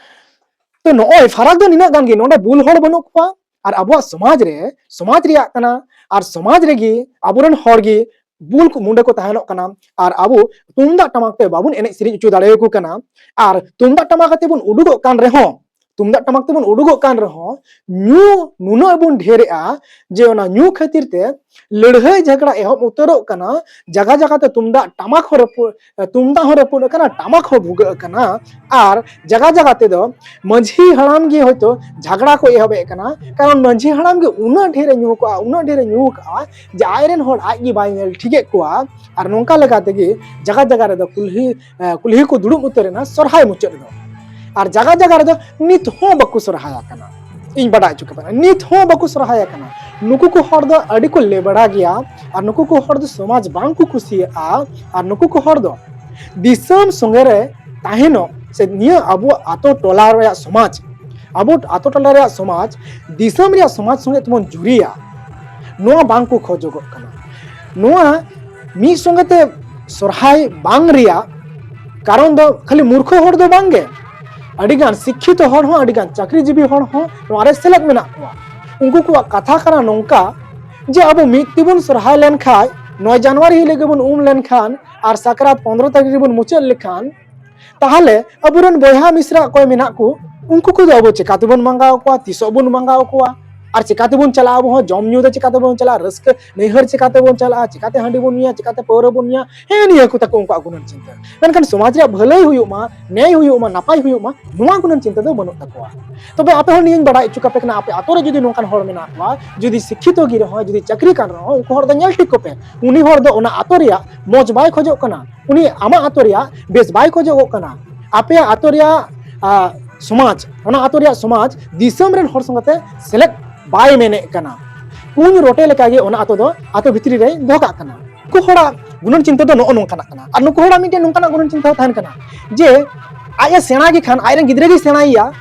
ᱛᱚ ᱱᱚᱜᱼᱚᱭ ᱯᱷᱟᱨᱟᱠ ᱫᱚ ᱱᱤᱱᱟᱹᱜ ᱜᱟᱱ ᱜᱮ, ᱱᱚᱰᱮ ᱵᱩᱞ ᱦᱚᱲ ᱵᱟᱹᱱᱩᱜ ᱠᱚᱣᱟ ᱟᱨ ᱟᱵᱚᱣᱟᱜ ᱥᱚᱢᱟᱡᱽ ᱨᱮ, ᱥᱚᱢᱟᱡᱽ ᱨᱮᱭᱟᱜ ᱠᱟᱱᱟ ᱟᱨ ᱥᱚᱢᱟᱡᱽ ᱨᱮᱜᱮ ᱟᱵᱚᱨᱮᱱ ᱦᱚᱲ ᱜᱮ ᱵᱩᱞ ᱠᱚ, ᱢᱩᱸᱰᱟᱹ ᱠᱚ ᱛᱟᱦᱮᱱᱚᱜ ᱠᱟᱱᱟ ᱟᱨ ᱟᱵᱚ ᱛᱩᱢᱫᱟᱜ ᱴᱟᱢᱟᱠ ᱛᱮ ᱵᱟᱵᱚᱱ ᱮᱱᱮᱡ ᱥᱮᱨᱮᱧ ᱦᱚᱪᱚ ᱫᱟᱲᱮᱭᱟᱠᱚ ᱠᱟᱱᱟ᱾ ᱟᱨ ᱛᱩᱢᱫᱟᱜ ᱴᱟᱢᱟᱠ ᱟᱛᱮ ᱵᱚᱱ ᱩᱰᱩᱠᱚᱜ ᱠᱟᱱ ᱨᱮᱦᱚᱸ, ᱛᱩᱢᱫᱟᱜ ᱴᱟᱢᱟᱠ ᱛᱮᱵᱚᱱ ᱩᱰᱩᱠᱚᱜ ᱠᱟᱱ ᱨᱮᱦᱚᱸ, ᱧᱩ ᱱᱩᱱᱟᱹᱜ ᱵᱚᱱ ᱰᱷᱮᱨᱮᱜᱼᱟ ᱡᱮ ᱚᱱᱟ ᱧᱩ ᱠᱷᱟᱹᱛᱤᱨ ᱛᱮ ᱞᱟᱹᱲᱦᱟᱹᱭ ᱡᱷᱟᱜᱽᱲᱟ ᱮᱦᱚᱵ ᱩᱛᱟᱹᱨᱚᱜ ᱠᱟᱱᱟ᱾ ᱡᱟᱭᱜᱟ ᱡᱟᱭᱜᱟ ᱛᱮ ᱛᱩᱢᱫᱟᱜ ᱴᱟᱢᱟᱠ ᱦᱚᱸ ᱨᱟᱹᱯᱩᱫ, ᱛᱩᱢᱫᱟᱜ ᱦᱚᱸ ᱨᱟᱹᱯᱩᱫ ᱟᱠᱟᱱᱟ, ᱴᱟᱢᱟᱠ ᱦᱚᱸ ᱵᱷᱩᱜᱟᱹᱜ ᱟᱠᱟᱱᱟ᱾ ᱟᱨ ᱡᱟᱭᱜᱟ ᱡᱟᱭᱜᱟ ᱛᱮᱫᱚ ᱢᱟᱹᱡᱷᱤ ᱦᱟᱲᱟᱢ ᱜᱮ ᱦᱚᱭᱛᱳ ᱡᱷᱟᱜᱽᱲᱟ ᱠᱚ ᱮᱦᱚᱵᱮᱫ ᱠᱟᱱᱟ, ᱠᱟᱨᱚᱱ ᱢᱟᱹᱡᱷᱤ ᱦᱟᱲᱟᱢ ᱜᱮ ᱩᱱᱟᱹᱜ ᱰᱷᱮᱨᱮ ᱧᱩ ᱠᱟᱜᱼᱟ, ᱩᱱᱟᱹᱜ ᱰᱷᱮᱨᱮ ᱧᱩ ᱠᱟᱜᱼᱟ ᱡᱮ ᱟᱡᱨᱮᱱ ᱦᱚᱲ ᱟᱡ ᱜᱮ ᱵᱟᱭ ᱧᱮᱞ ᱴᱷᱤᱠᱮᱫ ᱠᱚᱣᱟ᱾ ᱟᱨ ᱱᱚᱝᱠᱟ ᱞᱮᱠᱟ ᱛᱮᱜᱮ ᱡᱟᱭᱜᱟ ᱡᱟᱭᱜᱟ ᱨᱮᱫᱚ ᱠᱩᱞᱦᱤ, ᱮ, ᱠᱩᱞᱦᱤ ᱠᱚ ᱫᱩᱲᱩᱵ ᱩᱛᱟᱹᱨ ᱮᱱᱟ ᱥᱚᱨᱦᱟᱭ ᱢᱩᱪᱟᱹᱫ ᱨᱮᱫᱚ᱾ ᱟᱨ ᱡᱟᱭᱜᱟ ᱡᱟᱭᱜᱟ ᱨᱮᱫᱚ ᱱᱤᱛ ᱦᱚᱸ ᱵᱟᱠᱚ ᱥᱚᱨᱦᱟᱭ ᱟᱠᱟᱱᱟ᱾ ᱤᱧ ᱵᱟᱰᱟᱭ ᱦᱚᱪᱚ ᱠᱮᱫ ᱵᱚᱱᱟ, ᱱᱤᱛ ᱦᱚᱸ ᱵᱟᱠᱚ ᱥᱚᱨᱦᱟᱭ ᱟᱠᱟᱱᱟ᱾ ᱱᱩᱠᱩ ᱠᱚ ᱦᱚᱲ ᱫᱚ ᱟᱹᱰᱤ ᱠᱚ ᱞᱮᱵᱲᱟ ᱜᱮᱭᱟ ᱟᱨ ᱱᱩᱠᱩ ᱠᱚ ᱦᱚᱲ ᱫᱚ ᱥᱚᱢᱟᱡᱽ ᱵᱟᱝ ᱠᱚ ᱠᱩᱥᱤᱭᱟᱜᱼᱟ᱾ ᱟᱨ ᱱᱩᱠᱩ ᱠᱚ ᱦᱚᱲ ᱫᱚ ᱫᱤᱥᱚᱢ ᱥᱚᱸᱜᱮ ᱨᱮ ᱛᱟᱦᱮᱱᱚᱜ ᱥᱮ ᱱᱤᱭᱟᱹ ᱟᱵᱚᱣᱟᱜ ᱟᱛᱳ ᱴᱚᱞᱟ ᱨᱮᱭᱟᱜ ᱥᱚᱢᱟᱡᱽ ᱟᱵᱚ ᱟᱛᱳ ᱴᱚᱞᱟ ᱨᱮᱭᱟᱜ ᱥᱚᱢᱟᱡᱽ ᱫᱤᱥᱚᱢ ᱨᱮᱭᱟᱜ ᱥᱚᱢᱟᱡᱽ ᱥᱚᱸᱜᱮ ᱛᱮᱵᱚᱱ ᱡᱩᱨᱤᱭᱟ, ᱱᱚᱣᱟ ᱵᱟᱝ ᱠᱚ ᱠᱷᱚᱡᱚᱜᱚᱜ ᱠᱟᱱᱟ᱾ ᱱᱚᱣᱟ ᱢᱤᱫ ᱥᱚᱸᱜᱮ ᱛᱮ ᱥᱚᱨᱦᱟᱭ ᱵᱟᱝ ᱨᱮᱭᱟᱜ ᱠᱟᱨᱚᱱ ᱫᱚ ᱠᱷᱟᱹᱞᱤ ᱢᱩᱨᱠᱷᱚ ᱦᱚᱲ ᱫᱚ ᱵᱟᱝ ᱜᱮ, ᱟᱹᱰᱤᱜᱟᱱ ᱥᱤᱠᱠᱷᱤᱛᱚ ᱦᱚᱲ ᱦᱚᱸ, ᱟᱹᱰᱤᱜᱟᱱ ᱪᱟᱹᱠᱨᱤᱡᱤᱵᱤ ᱦᱚᱲ ᱦᱚᱸ ᱱᱚᱣᱟ ᱨᱮ ᱥᱮᱞᱮᱫ ᱢᱮᱱᱟᱜ ᱠᱚᱣᱟ᱾ ᱩᱱᱠᱩ ᱠᱚᱣᱟᱜ ᱠᱟᱛᱷᱟ ᱠᱟᱱᱟ ᱱᱚᱝᱠᱟ ᱡᱮ ᱟᱵᱚ ᱢᱤᱫ ᱛᱮᱵᱚᱱ ᱥᱚᱨᱦᱟᱭ ᱞᱮᱱᱠᱷᱟᱱ, ᱱᱚᱭ ᱡᱟᱱᱩᱣᱟᱨᱤ ᱦᱤᱞᱳᱜ ᱜᱮᱵᱚᱱ ᱩᱢ ᱞᱮᱱᱠᱷᱟᱱ ᱟᱨ ᱥᱟᱠᱨᱟᱛ ᱯᱚᱱᱨᱚ ᱛᱟᱹᱨᱤᱠᱷ ᱨᱮᱵᱚᱱ ᱢᱩᱪᱟᱹᱫ ᱞᱮᱠᱷᱟᱱ, ᱛᱟᱦᱚᱞᱮ ᱟᱵᱚᱨᱮᱱ ᱵᱚᱭᱦᱟ ᱢᱤᱥᱨᱟ ᱚᱠᱚᱭ ᱢᱮᱱᱟᱜ ᱠᱚ, ᱩᱱᱠᱩ ᱠᱚᱫᱚ ᱟᱵᱚ ᱪᱮᱠᱟ ᱛᱮᱵᱚᱱ ᱢᱟᱸᱜᱟᱣ ᱠᱚᱣᱟ, ᱛᱤᱥᱚᱜ ᱵᱚᱱ ᱢᱟᱸᱜᱟᱣ ᱠᱚᱣᱟ? ᱟᱨ ᱪᱮᱠᱟ ᱛᱮᱵᱚᱱ ᱪᱟᱞᱟᱜᱼᱟ? ᱟᱵᱚ ᱦᱚᱸ ᱡᱚᱢ ᱧᱩ ᱫᱚ ᱪᱮᱠᱟ ᱛᱮᱵᱚᱱ ᱪᱟᱞᱟᱜᱼᱟ? ᱨᱟᱹᱥᱠᱟᱹ ᱱᱟᱹᱭᱦᱟᱹᱨ ᱪᱮᱠᱟ ᱛᱮᱵᱚᱱ ᱪᱟᱞᱟᱜᱼᱟ? ᱪᱮᱠᱟ ᱛᱮ ᱦᱟᱺᱰᱤ ᱵᱚᱱ ᱧᱩᱭᱟ? ᱪᱮᱠᱟ ᱛᱮ ᱯᱟᱹᱣᱨᱟᱹ ᱵᱚᱱ ᱧᱩᱭᱟ? ᱦᱮᱸ, ᱱᱤᱭᱟᱹ ᱠᱚ ᱛᱟᱠᱚ ᱩᱱᱠᱩᱣᱟᱜ ᱜᱩᱱᱟᱹᱱ ᱪᱤᱱᱛᱟᱹ᱾ ᱢᱮᱱᱠᱷᱟᱱ ᱥᱚᱢᱟᱡᱽ ᱨᱮᱭᱟᱜ ᱵᱷᱟᱹᱞᱟᱹᱭ ᱦᱩᱭᱩᱜ ᱢᱟ, ᱱᱮᱭ ᱦᱩᱭᱩᱜ ᱢᱟ, ᱱᱟᱯᱟᱭ ᱦᱩᱭᱩᱜ ᱢᱟ, ᱱᱚᱣᱟ ᱜᱩᱱᱟᱹᱱ ᱪᱤᱱᱛᱟᱹ ᱫᱚ ᱵᱟᱹᱱᱩᱜ ᱛᱟᱠᱚᱣᱟ᱾ ᱛᱚᱵᱮ ᱟᱯᱮ ᱦᱚᱸ ᱱᱤᱭᱟᱹᱧ ᱵᱟᱲᱟᱭ ᱦᱚᱪᱚ ᱠᱟᱯᱮ ᱠᱟᱱᱟ, ᱟᱯᱮ ᱟᱛᱳ ᱨᱮ ᱡᱩᱫᱤ ᱱᱚᱝᱠᱟᱱ ᱦᱚᱲ ᱢᱮᱱᱟᱜ ᱠᱚᱣᱟ, ᱡᱩᱫᱤ ᱥᱤᱠᱠᱷᱤᱛᱚ ᱜᱮ ᱨᱮᱦᱚᱸ, ᱡᱩᱫᱤ ᱪᱟᱹᱠᱨᱤ ᱠᱟᱱ ᱨᱮᱦᱚᱸ, ᱩᱱᱠᱩ ᱦᱚᱲ ᱫᱚ ᱧᱮᱞ ᱴᱷᱤᱠ ᱠᱚᱯᱮ᱾ ᱩᱱᱤ ᱦᱚᱲ ᱫᱚ ᱚᱱᱟ ᱟᱛᱳ ᱨᱮᱭᱟᱜ ᱢᱚᱡᱽ ᱵᱟᱭ ᱠᱷᱚᱡᱚᱜ ᱠᱟᱱᱟ, ᱩᱱᱤ ᱟᱢᱟᱜ ᱟᱛᱳ ᱨᱮᱭᱟᱜ ᱵᱮᱥ ᱵᱟᱭ ᱠᱷᱚᱡᱚᱜᱚᱜ ᱠᱟᱱᱟ᱾ ᱟᱯᱮᱭᱟᱜ ᱟᱛᱳ ᱨᱮᱭᱟᱜ, ᱟ, ᱥᱚᱢᱟᱡᱽ, ᱚᱱᱟ ᱟᱛᱳ ᱨᱮᱭᱟᱜ ᱥᱚᱢᱟᱡᱽ ᱫᱤᱥᱚᱢ ᱨᱮᱱ ᱦᱚᱲ ᱥᱚᱸᱜᱮ ᱛᱮ ᱥᱮᱞᱮᱫ ᱵᱟᱭ ᱢᱮᱱᱮᱫ ᱠᱟᱱᱟ᱾ ᱠᱩᱧ ᱨᱚᱴᱮ ᱞᱮᱠᱟᱜᱮ ᱚᱱᱟ ᱟᱛᱳ ᱫᱚ ᱟᱛᱳ ᱵᱷᱤᱛᱨᱤ ᱨᱮᱭ ᱫᱚᱦᱚ ᱠᱟᱜ ᱠᱟᱱᱟ᱾ ᱱᱩᱠᱩ ᱦᱚᱲᱟᱜ ᱜᱩᱱᱟᱹᱱ ᱪᱤᱱᱛᱟᱹ ᱫᱚ ᱱᱚᱜᱼᱚ ᱱᱚᱝᱠᱟᱱᱟᱜ ᱠᱟᱱᱟ᱾ ᱟᱨ ᱱᱩᱠᱩ ᱦᱚᱲᱟᱜ ᱢᱤᱫᱴᱮᱱ ᱱᱚᱝᱠᱟᱱᱟᱜ ᱜᱩᱱᱟᱹᱱ ᱪᱤᱱᱛᱟᱹ ᱦᱚᱸ ᱛᱟᱦᱮᱱ ᱠᱟᱱᱟ ᱡᱮ ᱟᱡ ᱮ ᱥᱮᱬᱟ ᱜᱮ ᱠᱷᱟᱱ ᱟᱡ ᱨᱮᱱ ᱜᱤᱫᱽᱨᱟᱹ ᱜᱮᱭ ᱥᱮᱬᱟᱭᱮᱭᱟ,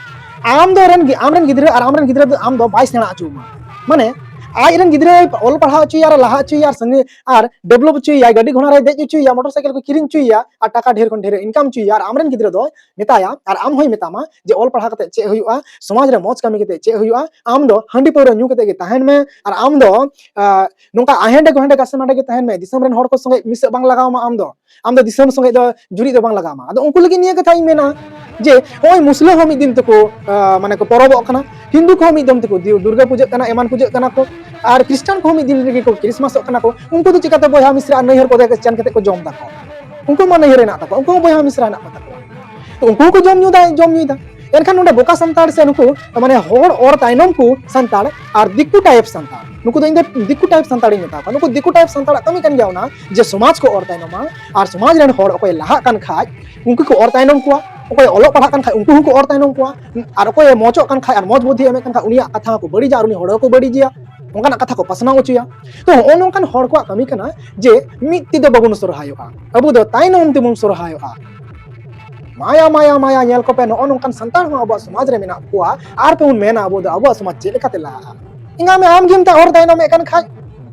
ᱟᱢ ᱫᱚ ᱨᱮᱱ ᱜᱤ-, ᱟᱢ ᱨᱮᱱ ᱜᱤᱫᱽᱨᱟᱹ ᱟᱨ ᱟᱢ ᱨᱮᱱ ᱜᱤᱫᱽᱨᱟᱹ ᱫᱚ ᱟᱢ ᱫᱚ ᱵᱟᱭ ᱥᱮᱬᱟ ᱦᱚᱪᱚ ᱟᱢᱟ᱾ ᱢᱟᱱᱮ ᱟᱡ ᱨᱮᱱ ᱜᱤᱫᱽᱨᱟᱹᱭ ᱚᱞ ᱯᱟᱲᱦᱟᱣ ᱦᱚᱪᱚᱭᱮᱭᱟ ᱟᱨ ᱞᱟᱦᱟ ᱦᱚᱪᱚᱭᱮᱭᱟ ᱟᱨ ᱥᱟᱺᱜᱤᱧ ᱟᱨ develop ᱦᱚᱪᱚᱭᱮᱭᱟ, ᱜᱟᱹᱰᱤ ᱜᱷᱚᱲᱟ ᱨᱮᱭ ᱫᱮᱡ ᱦᱚᱪᱚᱭᱮᱭᱟ, ᱢᱚᱴᱚᱨ ᱥᱟᱭᱠᱮᱞ ᱠᱚ ᱠᱤᱨᱤᱧ ᱦᱚᱪᱚᱭᱮᱭᱟ ᱟᱨ ᱴᱟᱠᱟ ᱰᱷᱮᱨ ᱠᱷᱚᱱ ᱰᱷᱮᱨ ᱮ income ᱦᱚᱪᱚᱭᱮᱭᱟ, ᱟᱨ ᱟᱢ ᱨᱮᱱ ᱜᱤᱫᱽᱨᱟᱹ ᱫᱚ ᱢᱮᱛᱟᱭᱟ ᱟᱨ ᱟᱢ ᱦᱚᱸᱭ ᱢᱮᱛᱟᱢᱟ ᱡᱮ ᱚᱞ ᱯᱟᱲᱦᱟᱣ ᱠᱟᱛᱮ ᱪᱮᱫ ᱦᱩᱭᱩᱜᱼᱟ, ᱥᱚᱢᱟᱡᱽ ᱨᱮ ᱢᱚᱡᱽ ᱠᱟᱹᱢᱤ ᱠᱟᱛᱮ ᱪᱮᱫ ᱦᱩᱭᱩᱜᱼᱟ, ᱟᱢ ᱫᱚ ᱦᱟᱺᱰᱤ ᱯᱟᱹᱣᱨᱟᱹ ᱧᱩ ᱠᱟᱛᱮ ᱜᱮ ᱛᱟᱦᱮᱱ ᱢᱮ, ᱟᱨ ᱟᱢ ᱫᱚ, ᱟ, ᱱᱚᱝᱠᱟ ᱟᱦᱮᱸᱰᱮ ᱜᱚᱦᱮᱸᱰᱮ ᱜᱟᱥᱮ ᱢᱟᱰᱮ ᱜᱮ ᱛᱟᱦᱮᱱ ᱢᱮ, ᱫᱤᱥᱚᱢ ᱨᱮᱱ ᱦᱚᱲ ᱠᱚ ᱥᱚᱸᱜᱮ ᱢᱤᱥᱟᱹᱜ ᱵᱟᱝ ᱞᱟᱜᱟᱣ ᱟᱢᱟ ᱟᱢ ᱫᱚ᱾ ᱟᱢ ᱫᱚ ᱫᱤᱥᱚᱢ ᱥᱚᱸᱜᱮ ᱫᱚ ᱡᱩᱨᱤ ᱫᱚ ᱵᱟᱝ ᱞᱟᱜᱟᱣ ᱟᱢᱟ᱾ ᱟᱫᱚ ᱩᱱᱠᱩ ᱞᱟᱹᱜᱤᱫ ᱱᱤᱭᱟᱹ ᱠᱟᱛᱷᱟᱧ ᱢᱮᱱᱟ ᱡᱮ ᱱᱚᱜᱼᱚᱭ ᱢᱩᱥᱞᱟᱹ ᱦᱚᱸ ᱢᱤᱫ ᱫᱤᱱ ᱛᱮᱠᱚ, ᱟ, ᱢᱟᱱᱮ ᱠᱚ ᱯᱚᱨᱚᱵᱚᱜ ᱠᱟᱱᱟ, ᱦᱤᱱᱫᱩ ᱠᱚᱦᱚᱸ ᱢᱤᱫ ᱫᱤᱱ ᱛᱮᱠᱚ ᱫᱤ-, ᱫᱩᱨᱜᱟᱹ ᱯᱩᱡᱟᱹᱜ ᱠᱟᱱᱟ, ᱮᱢᱟᱱ ᱯᱩᱡᱟᱹᱜ ᱠᱟᱱᱟ ᱠᱚ, ᱟᱨ ᱠᱷᱨᱤᱥᱴᱟᱱ ᱠᱚᱦᱚᱸ ᱢᱤᱫ ᱫᱤᱱ ᱨᱮᱜᱮ ᱠᱚ ᱠᱨᱤᱥᱢᱟᱥᱚᱜ ᱠᱟᱱᱟ ᱠᱚ᱾ ᱩᱱᱠᱩ ᱫᱚ ᱪᱤᱠᱟᱹᱛᱮ ᱵᱚᱭᱦᱟ ᱢᱤᱥᱨᱟ ᱟᱨ ᱱᱟᱹᱭᱦᱟᱹᱨ ᱠᱚᱫᱮ ᱪᱮᱱ ᱠᱟᱛᱮ ᱠᱚ ᱡᱚᱢ ᱫᱟᱠᱚ? ᱩᱱᱠᱩ ᱢᱟ ᱱᱟᱹᱭᱦᱟᱹᱨ ᱦᱮᱱᱟᱜ ᱛᱟᱠᱚᱣᱟ, ᱩᱱᱠᱩ ᱦᱚᱸ ᱵᱚᱭᱦᱟ ᱢᱤᱥᱨᱟ ᱦᱮᱱᱟᱜ ᱠᱚ ᱛᱟᱠᱚᱣᱟ᱾ ᱛᱚ ᱩᱱᱠᱩ ᱦᱚᱸᱠᱚ ᱡᱚᱢ ᱧᱩ ᱫᱟ, ᱡᱚᱢ ᱧᱩᱭ ᱫᱟ᱾ ᱮᱱᱠᱷᱟᱱ ᱱᱚᱰᱮ ᱵᱚᱠᱟ ᱥᱟᱱᱛᱟᱲ ᱥᱮ ᱱᱩᱠᱩ ᱢᱟᱱᱮ ᱦᱚᱲ ᱚᱨ ᱛᱟᱭᱱᱚᱢ ᱠᱚ ᱥᱟᱱᱛᱟᱲ ᱟᱨ ᱫᱤᱠᱩ type ᱥᱟᱱᱛᱟᱲ, ᱱᱩᱠᱩ ᱫᱚ ᱤᱧ ᱫᱚ ᱫᱤᱠᱩ type ᱥᱟᱱᱛᱟᱲᱤᱧ ᱢᱮᱛᱟ ᱠᱚᱣᱟ᱾ ᱱᱩᱠᱩ ᱫᱤᱠᱩ type ᱥᱟᱱᱛᱟᱲᱟᱜ ᱠᱟᱹᱢᱤ ᱠᱟᱱ ᱜᱮᱭᱟ ᱚᱱᱟ ᱡᱮ ᱥᱚᱢᱟᱡᱽ ᱠᱚ ᱚᱨ ᱛᱟᱭᱱᱚᱢᱟ ᱟᱨ ᱥᱚᱢᱟᱡᱽ ᱨᱮᱱ ᱦᱚᱲ ᱚᱠᱚᱭ ᱞᱟᱦᱟᱜ ᱠᱟᱱ ᱠᱷᱟᱡ ᱩᱱᱠᱩ ᱠᱚ ᱚᱨ ᱛᱟᱭᱱᱚᱢ ᱠᱚᱣᱟ, ᱚᱠᱚᱭ ᱚᱞᱚᱜ ᱯᱟᱲᱦᱟᱜ ᱠᱟᱱ ᱠᱷᱟᱡ ᱩᱱᱠᱩ ᱦᱚᱸᱠᱚ ᱚᱨ ᱛᱟᱭᱱᱚᱢ ᱠᱚᱣᱟ, ᱟᱨ ᱚᱠᱚᱭ ᱢᱚᱡᱚᱜ ᱠᱟᱱ ᱠᱷᱟᱡ ᱟᱨ ᱢᱚᱡᱽ ᱵᱩᱫᱽᱫᱷᱤ ᱮᱢᱮᱫ ᱠᱟᱱ ᱠᱷᱟᱡ ᱩᱱᱤᱭᱟᱜ ᱠᱟᱛᱷᱟ ᱦᱚᱸᱠᱚ ᱵᱟᱹᱲᱤᱡᱟ ᱟᱨ ᱩᱱᱤ ᱦᱚᱲ ᱦᱚᱸᱠᱚ ᱵᱟᱹᱲᱤᱡᱮᱭᱟ, ᱚᱱᱠᱟᱱᱟᱜ ᱠᱟᱛᱷᱟ ᱠᱚ ᱯᱟᱥᱱᱟᱣ ᱦᱚᱪᱚᱭᱟ᱾ ᱛᱚ ᱦᱚᱸᱜᱼᱚ ᱱᱚᱝᱠᱟᱱ ᱦᱚᱲ ᱠᱚᱣᱟᱜ ᱠᱟᱹᱢᱤ ᱠᱟᱱᱟ ᱡᱮ ᱢᱤᱫ ᱛᱮᱫᱚ ᱵᱟᱵᱚᱱ ᱥᱚᱨᱦᱟᱭᱚᱜᱼᱟ, ᱟᱵᱚ ᱫᱚ ᱛᱟᱭᱱᱚᱢ ᱛᱮᱵᱚᱱ ᱥᱚᱨᱦᱟᱭᱚᱜᱼᱟ᱾ ᱢᱟᱭᱟ, ᱢᱟᱭᱟ, ᱢᱟᱭᱟ, ᱧᱮᱞ ᱠᱚᱯᱮ, ᱱᱚᱜᱼᱚ ᱱᱚᱝᱠᱟᱱ ᱥᱟᱱᱛᱟᱲ ᱦᱚᱸ ᱟᱵᱚᱣᱟᱜ ᱥᱚᱢᱟᱡᱽ ᱨᱮ ᱢᱮᱱᱟᱜ ᱠᱚᱣᱟ᱾ ᱟᱨ ᱯᱮ ᱵᱚᱱ ᱢᱮᱱᱟ ᱟᱵᱚ ᱫᱚ ᱟᱵᱚᱣᱟᱜ ᱥᱚᱢᱟᱡᱽ ᱪᱮᱫ ᱞᱮᱠᱟᱛᱮ ᱞᱟᱦᱟᱜᱼᱟ? ᱮᱸᱜᱟ ᱢᱮ, ᱟᱢ ᱜᱮᱢ ᱛᱟᱭᱚᱢ ᱛᱟᱭᱱᱚᱢᱮᱫ ᱠᱟᱱ ᱠᱷᱟᱡ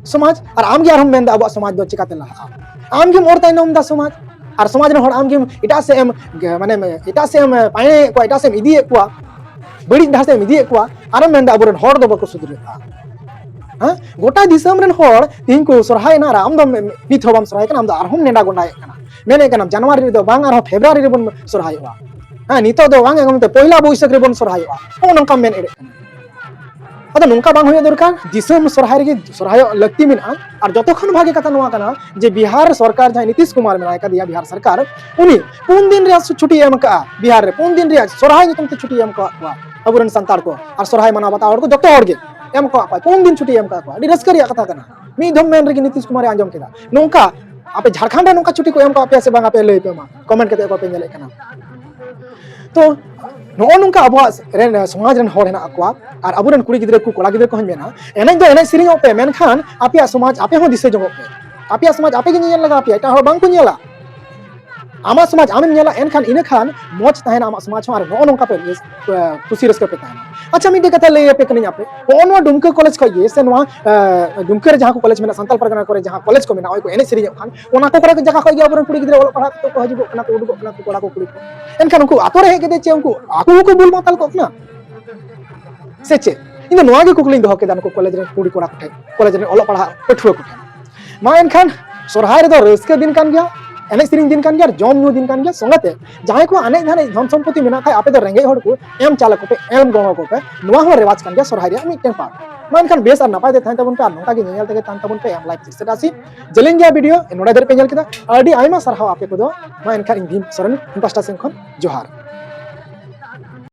ᱥᱚᱢᱟᱡᱽ, ᱟᱨ ᱟᱢ ᱜᱮ ᱟᱨᱦᱚᱸᱢ ᱢᱮᱱᱫᱟ ᱟᱵᱚᱣᱟᱜ ᱥᱚᱢᱟᱡᱽ ᱫᱚ ᱪᱤᱠᱟᱛᱮ ᱞᱟᱦᱟᱜᱼᱟ? ᱟᱢ ᱜᱮᱢ ᱚᱨ ᱛᱟᱭᱱᱚᱢ ᱫᱟ ᱥᱚᱢᱟᱡᱽ, ᱟᱨ ᱥᱚᱢᱟᱡᱽ ᱨᱮᱱ ᱦᱚᱲ ᱟᱢ ᱜᱮᱢ ᱮᱴᱟᱜ ᱥᱮᱫ ᱮᱢ, ᱢᱟᱱᱮ ᱮᱴᱟᱜ ᱥᱮᱫ ᱮᱢ ᱯᱟᱸᱡᱟᱭᱮᱫ ᱠᱚᱣᱟ, ᱮᱴᱟᱜ ᱥᱮᱫ ᱮᱢ ᱤᱫᱤᱭᱮᱫ ᱠᱚᱣᱟ, ᱵᱟᱹᱲᱤᱡ ᱰᱟᱦᱟᱨ ᱥᱮᱫ ᱮᱢ ᱤᱫᱤᱭᱮᱫ ᱠᱚᱣᱟ, ᱟᱨᱮᱢ ᱢᱮᱱᱫᱟ ᱟᱵᱚᱨᱮᱱ ᱦᱚᱲ ᱫᱚ ᱵᱟᱠᱚ ᱥᱩᱫᱷᱨᱟᱹᱜᱼᱟ᱾ ᱦᱮᱸ, ᱜᱚᱴᱟ ᱫᱤᱥᱚᱢ ᱨᱮᱱ ᱦᱚᱲ ᱛᱤᱦᱤᱧ ᱠᱚ ᱥᱚᱨᱦᱟᱭᱮᱱᱟ ᱟᱨ ᱟᱢ ᱫᱚ ᱱᱤᱛ ᱦᱚᱸ ᱵᱟᱢ ᱥᱚᱨᱦᱟᱭ ᱠᱟᱱᱟ, ᱟᱢ ᱫᱚ ᱟᱨᱦᱚᱸᱢ ᱱᱮᱰᱟ ᱜᱚᱸᱰᱟᱭᱮᱫ ᱠᱟᱱᱟ, ᱢᱮᱱᱮᱫ ᱠᱟᱱᱟᱢ ᱡᱟᱱᱩᱣᱟᱨᱤ ᱨᱮᱫᱚ ᱵᱟᱝ, ᱟᱨᱦᱚᱸ ᱯᱷᱮᱵᱽᱨᱩᱣᱟᱨᱤ ᱨᱮᱵᱚᱱ ᱥᱚᱨᱦᱟᱭᱚᱜᱼᱟ᱾ ᱦᱮᱸ, ᱱᱤᱛᱚᱜ ᱫᱚ ᱵᱟᱝ, ᱮᱠᱫᱚᱢ ᱛᱮ ᱯᱚᱭᱞᱟ ᱵᱳᱭᱥᱟᱠᱷ ᱨᱮᱵᱚᱱ ᱥᱚᱨᱦᱟᱭᱚᱜᱼᱟ, ᱱᱚᱜᱼᱚ ᱱᱚᱝᱠᱟᱢ ᱢᱮᱱ ᱮᱫ ᱠᱟᱱᱟ᱾ ᱟᱫᱚ ᱱᱚᱝᱠᱟ ᱵᱟᱝ ᱦᱩᱭᱩᱜ ᱫᱚᱨᱠᱟᱨ, ᱫᱤᱥᱚᱢ ᱥᱚᱨᱦᱟᱭ ᱨᱮᱜᱮ ᱥᱚᱨᱦᱟᱭᱚᱜ ᱞᱟᱹᱠᱛᱤ ᱢᱮᱱᱟᱜᱼᱟ᱾ ᱟᱨ ᱡᱚᱛᱚ ᱠᱷᱚᱱ ᱵᱷᱟᱜᱮ ᱠᱟᱛᱷᱟ ᱱᱚᱣᱟ ᱠᱟᱱᱟ ᱡᱮ ᱵᱤᱦᱟᱨ ᱥᱚᱨᱠᱟᱨ, ᱡᱟᱦᱟᱸᱭ ᱱᱤᱛᱤᱥ ᱠᱩᱢᱟᱨ ᱢᱮᱱᱟᱭ ᱠᱟᱫᱮᱭᱟ ᱵᱤᱦᱟᱨ ᱥᱚᱨᱠᱟᱨ, ᱩᱱᱤ ᱯᱩᱱ ᱫᱤᱱ ᱨᱮᱭᱟᱜ ᱪᱷᱩᱴᱤ ᱮᱢ ᱠᱟᱜᱼᱟ, ᱵᱤᱦᱟᱨ ᱨᱮ ᱯᱩᱱ ᱫᱤᱱ ᱨᱮᱭᱟᱜ ᱥᱚᱨᱦᱟᱭ ᱧᱩᱛᱩᱢ ᱛᱮ ᱪᱷᱩᱴᱤ ᱮᱢ ᱠᱟᱜ ᱠᱚᱣᱟ ᱟᱵᱚᱨᱮᱱ ᱥᱟᱱᱛᱟᱲ ᱠᱚ᱾ ᱟᱨ ᱥᱚᱨᱦᱟᱭ ᱢᱟᱱᱟᱣ ᱵᱟᱛᱟᱣ ᱦᱚᱲ ᱠᱚ ᱡᱚᱛᱚ ᱦᱚᱲ ᱜᱮ ᱮᱢ ᱠᱟᱜ ᱠᱚᱣᱟ, ᱯᱩᱱ ᱫᱤᱱ ᱪᱷᱩᱴᱤ ᱮᱢ ᱠᱟᱜ ᱠᱚᱣᱟ᱾ ᱟᱹᱰᱤ ᱨᱟᱹᱥᱠᱟᱹ ᱨᱮᱭᱟᱜ ᱠᱟᱛᱷᱟ ᱠᱟᱱᱟ᱾ ᱢᱤᱫ ᱫᱷᱚᱢ ᱢᱮᱱ ᱨᱮᱜᱮ ᱱᱤᱛᱤᱥ ᱠᱩᱢᱟᱨᱮ ᱟᱸᱡᱚᱢ ᱠᱮᱫᱟ᱾ ᱱᱚᱝᱠᱟ ᱟᱯᱮ ᱡᱷᱟᱲᱠᱷᱚᱸᱰ ᱨᱮ ᱱᱚᱝᱠᱟ ᱪᱷᱩᱴᱤ ᱠᱚ ᱮᱢ ᱠᱟᱜ ᱯᱮᱭᱟ ᱥᱮ ᱵᱟᱝ, ᱟᱯᱮ ᱞᱟᱹᱭ ᱯᱮ ᱢᱟ, ᱠᱚᱢᱮᱱᱴ ᱠᱟᱛᱮ ᱚᱠᱚᱭ ᱯᱮ ᱧᱮᱞᱮᱫ ᱠᱟᱱᱟ᱾ ᱛᱚ ᱱᱚᱜᱼᱚ ᱱᱚᱝᱠᱟ ᱟᱵᱚᱣᱟᱜ ᱨᱮᱱ, ᱥᱚᱢᱟᱡᱽ ᱨᱮᱱ ᱦᱚᱲ ᱦᱮᱱᱟᱜ ᱠᱚᱣᱟ, ᱟᱨ ᱟᱵᱚᱨᱮᱱ ᱠᱩᱲᱤ ᱜᱤᱫᱽᱨᱟᱹ ᱠᱚ, ᱠᱚᱲᱟ ᱜᱤᱫᱽᱨᱟᱹ ᱠᱚᱦᱚᱸᱧ ᱢᱮᱱᱟ, ᱮᱱᱮᱡ ᱫᱚ ᱮᱱᱮᱡ ᱥᱮᱨᱮᱧᱚᱜ ᱯᱮ, ᱢᱮᱱᱠᱷᱟᱱ ᱟᱯᱮᱭᱟᱜ ᱥᱚᱢᱟᱡᱽ ᱟᱯᱮ ᱦᱚᱸ ᱫᱤᱥᱟᱹ ᱡᱚᱝᱚᱜ ᱯᱮ᱾ ᱟᱯᱮᱭᱟᱜ ᱥᱚᱢᱟᱡᱽ ᱟᱯᱮ ᱜᱮ ᱧᱮᱧᱮᱞ ᱞᱟᱜᱟᱣ ᱯᱮᱭᱟ, ᱮᱴᱟᱜ ᱦᱚᱲ ᱵᱟᱝ ᱠᱚ ᱧᱮᱞᱟ᱾ ᱟᱢᱟᱜ ᱥᱚᱢᱟᱡᱽ ᱟᱢᱮᱢ ᱧᱮᱞᱟ, ᱮᱱᱠᱷᱟᱱ ᱤᱱᱟᱹ ᱠᱷᱟᱱ ᱢᱚᱡᱽ ᱛᱟᱦᱮᱱᱟ ᱟᱢᱟᱜ ᱥᱚᱢᱟᱡᱽ ᱦᱚᱸ, ᱟᱨ ᱱᱚᱜᱼᱚ ᱱᱚᱝᱠᱟ ᱯᱮ ᱨᱟᱹᱥ-, ᱠᱩᱥᱤ ᱨᱟᱹᱥᱠᱟᱹ ᱯᱮ ᱛᱟᱦᱮᱱᱟ᱾ ᱟᱪᱪᱷᱟ, ᱢᱤᱫᱴᱮᱡ ᱠᱟᱛᱷᱟ ᱞᱟᱹᱭ ᱟᱯᱮ ᱠᱟᱹᱱᱟᱹᱧ ᱟᱯᱮ, ᱱᱚᱜᱼᱚ ᱱᱚᱣᱟ ᱰᱩᱢᱠᱟᱹ ᱠᱚᱞᱮᱡᱽ ᱠᱷᱚᱡ ᱜᱮ ᱥᱮ ᱱᱚᱣᱟ, ᱮ, ᱰᱩᱢᱠᱟᱹ ᱨᱮ ᱡᱟᱦᱟᱸ ᱠᱚ ᱠᱚᱞᱮᱡᱽ ᱢᱮᱱᱟᱜᱼᱟ, ᱥᱟᱱᱛᱟᱞ ᱯᱟᱨᱜᱟᱱᱟ ᱠᱚᱨᱮ ᱡᱟᱦᱟᱸ ᱠᱚᱞᱮᱡᱽ ᱠᱚ ᱢᱮᱱᱟᱜᱼᱟ, ᱚᱠᱚᱭ ᱠᱚ ᱮᱱᱮᱡ ᱥᱮᱨᱮᱧᱚᱜ ᱠᱟᱱ, ᱚᱱᱟ ᱠᱚ ᱠᱚᱨᱮ ᱡᱟᱭᱜᱟ ᱠᱷᱚᱡ ᱜᱮ ᱟᱵᱚᱨᱮᱱ ᱠᱩᱲᱤ ᱜᱤᱫᱽᱨᱟᱹ ᱚᱞᱚᱜ ᱯᱟᱲᱦᱟᱜ ᱠᱚ ᱦᱤᱡᱩᱜᱚᱜ ᱠᱟᱱᱟ, ᱠᱚ ᱩᱰᱩᱠᱚᱜ ᱠᱟᱱᱟ ᱠᱚ ᱠᱚᱲᱟ ᱠᱚ ᱠᱩᱲᱤ ᱠᱚ᱾ ᱮᱱᱠᱷᱟᱱ ᱩᱱᱠᱩ ᱟᱛᱳ ᱨᱮ ᱦᱮᱡ ᱠᱟᱛᱮ ᱪᱮᱫ ᱩᱱᱠᱩ ᱟᱠᱚ ᱦᱚᱸᱠᱚ ᱵᱩᱞ ᱢᱟᱛᱟᱞ ᱠᱚᱜ ᱠᱟᱱᱟ ᱥᱮ ᱪᱮᱫ? ᱤᱧ ᱫᱚ ᱱᱚᱣᱟ ᱜᱮ ᱠᱩᱠᱞᱤᱧ ᱫᱚᱦᱚ ᱠᱮᱫᱟ ᱱᱩᱠᱩ ᱠᱚᱞᱮᱡᱽ ᱨᱮᱱ ᱠᱩᱲᱤ ᱠᱚᱲᱟ ᱠᱚᱴᱷᱮᱱ, ᱠᱚᱞᱮᱡᱽ ᱨᱮᱱ ᱚᱞᱚᱜ ᱯᱟᱲᱦᱟᱜ ᱯᱟᱹᱴᱷᱩᱣᱟᱹ ᱠᱚᱴᱷᱮᱱ᱾ ᱢᱟ ᱮᱱᱠᱷᱟᱱ ᱥᱚᱨᱦᱟᱭ ᱨᱮᱫᱚ ᱨᱟᱹᱥᱠᱟᱹ ᱫᱤᱱ ᱠᱟᱱ ᱜᱮᱭᱟ, ᱮᱱᱮᱡ ᱥᱮᱨᱮᱧ ᱫᱤᱱ ᱠᱟᱱ ᱜᱮᱭᱟ, ᱟᱨ ᱡᱚᱢ ᱧᱩ ᱫᱤᱱ ᱠᱟᱱ ᱜᱮᱭᱟ᱾ ᱥᱚᱸᱜᱮᱛᱮ ᱡᱟᱦᱟᱸᱭ ᱠᱚᱣᱟᱜ ᱟᱱᱮᱡ ᱫᱷᱟᱱᱮᱡ ᱫᱷᱚᱱ ᱥᱚᱢᱯᱚᱛᱤ ᱢᱮᱱᱟᱜ ᱠᱷᱟᱡ, ᱟᱯᱮ ᱫᱚ ᱨᱮᱸᱜᱮᱡ ᱦᱚᱲ ᱠᱚ ᱮᱢ ᱪᱟᱞ ᱟᱠᱚ ᱯᱮ, ᱮᱢ ᱜᱚᱲᱚ ᱟᱠᱚ ᱯᱮ᱾ ᱱᱚᱣᱟ ᱦᱚᱸ ᱨᱮᱣᱟᱡᱽ ᱠᱟᱱ ᱜᱮᱭᱟ ᱥᱚᱨᱦᱟᱭ ᱨᱮᱭᱟᱜ ᱢᱤᱫᱴᱮᱱ ᱯᱟᱨᱴ᱾ ᱢᱟ ᱮᱱᱠᱷᱟᱱ ᱵᱮᱥ ᱟᱨ ᱱᱟᱯᱟᱭ ᱛᱮ ᱛᱟᱦᱮᱱ ᱛᱟᱵᱚᱱ ᱯᱮ, ᱟᱨ ᱱᱚᱝᱠᱟ ᱜᱮ ᱧᱮᱧᱮᱞ ᱛᱮᱜᱮ ᱛᱟᱦᱮᱱ ᱛᱟᱵᱚᱱ ᱯᱮ᱾ ᱮᱢ ᱞᱟᱭᱤᱠ ᱥᱮ ᱥᱮᱴᱟᱥᱤ ᱡᱮᱞᱮᱧ ᱜᱮᱭᱟ ᱵᱷᱤᱰᱤᱭᱳ, ᱱᱚᱰᱮ ᱫᱷᱟᱹᱨᱤᱡ ᱯᱮ ᱧᱮᱞ ᱠᱮᱫᱟ, ᱟᱹᱰᱤ ᱟᱭᱢᱟ ᱥᱟᱨᱦᱟᱣ ᱟᱯᱮ ᱠᱚᱫᱚ᱾ ᱢᱟ ᱮᱱᱠᱷᱟᱱ ᱤᱧ ᱵᱷᱤᱢ ᱥᱚᱨᱮᱱ ᱤᱧ ᱯᱟᱦᱴᱟ ᱥᱮᱱ ᱠᱷᱚᱱ ᱡᱚᱦᱟᱨ᱾